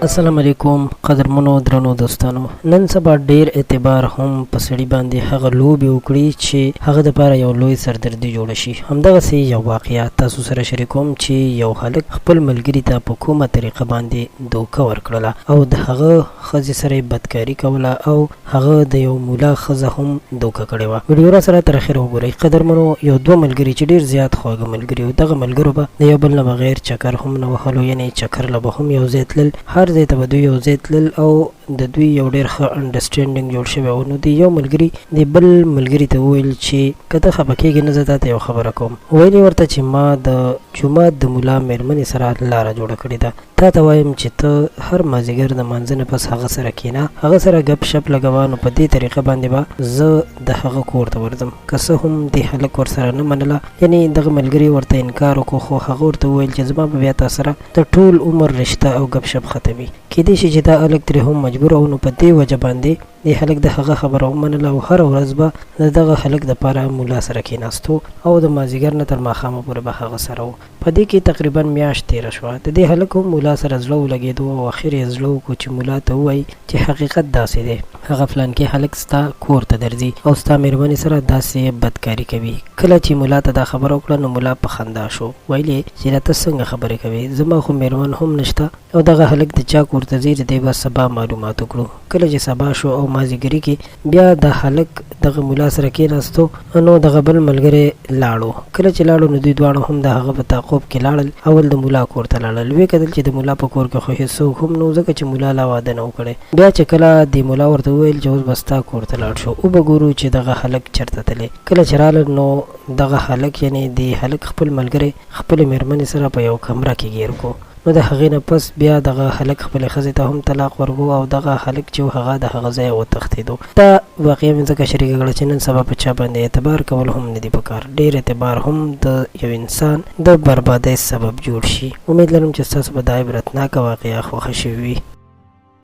السلام علیکم قدرمنو درنو دوستانو، نن سبا ډیر اعتبار هم په سړي باندې هغه لوبې وکړي چې هغه د پاره یو لوی سردردي جوړ شي. همدغسې یو واقعه تاسو سره شریکوم چې یو هلک خپل ملګري ته په کومه طریقه باندې دوکه ورکړله او د هغه ښځې سره یې بدکاري کوله او هغه د یو مولا ښځه هم دوکه کړې وه. ویډیو راسره تر اخره وګورئ. قدرمنو، یو دوه ملګري چې ډیر زیات خواږه ملګري وو، دغه ملګرو به د یو بل نه بغیر چکر هم نه وهلو، یعنې چکر له به هم یو ځای تلل، هر ځای ته به دوی یو ځای تلل او د دوی یو ډیر ښه انډرسټینډینګ جوړ شوی و. نو دې یو ملګري دې بل ملګري ته وویل چې که ته خفه کیږې نه، زه تاته یو خبره کوم. ویل یې ورته چې ما د جومات د ملا میرمنې سره لاره جوړه کړې ده، تاته وایم چې ته هر مازیګر د مانځه نه پس هغه سره کینه، هغه سره ګپ شپ لګوه، نو په دې طریقه باندې به زه د هغه کور ته ورځم. که څه هم دې هلک ورسره نه منله، یعنې دغه ملګري ورته انکار وکړو، خو هغه ورته وویل چې زما به بیا تاسره د ټول عمر رشته او ګپ شپ ختمي. کیدای شي چې دا هلک ترې هم مجبور و، نو په دې وجه باندې دې هلک د هغه خبره ومنله او هره ورځ به د دغه هلک دپاره ملا سره کیناستو او د مازیګر نه تر ماښامه پورې به هغه سره و. په دې کې تقریباً میاشت تېره شوه. د دې هلک هم ملا سره زړه ولګېدو او اخر یې زړه وکړو چې ملا ته ووایي چې حقیقت داسې دی. هغه فلانکی هلک ستا کور ته درځي او ستا مېرمنې سره داسې بدکاري کوي. کله چې ملا ته دا خبره وکړه نو ملا په خندا شو. ویل یې چې دا ته څنګه خبرې کوې؟ زما خو مېرمن هم نشته او دغه هلک د چا کور ته ځي، د دې به سبا معلومات وکړو. کله چې سبا شو او مازیګري کې بیا دا هلک دغه ملا سره کېناستو نو دغه بل ملګری لاړو. کله چې لاړو نو دوی دواړه هم د هغه په تعاقب کې لاړل. اول د ملا کور ته لاړل، ویې کتل چې د ملا په کور کې خو هېڅوک هم نه و، ځکه چې ملا لا واده نه و کړی. بیا چې کله دې ملا ورته وویل چې اوس به ستا کور ته لاړ شو، وبه ګورو چې دغه هلک چېرته تللی. کله چې رالل نو دغه هلک یعنې دې هلک خپل ملګری خپلې مېرمنې سره په یو کمره کې ګیر کو. نو د هغې نه پس بیا دغه هلک خپلې ښځې ته هم طلاق ورکو او دغه هلک چې و هغه د هغه ځایه وتښتېدو. دا واقعه مې ځکه شریکه کړه چې نن سبا په چا باندې اعتبار کول هم نه دي پکار. ډېر اعتبار هم د یو انسان د بربادۍ سبب جوړ شي. امید لرم چې ستاسو به دا عبرتناکه واقعه خوښه شوې وي.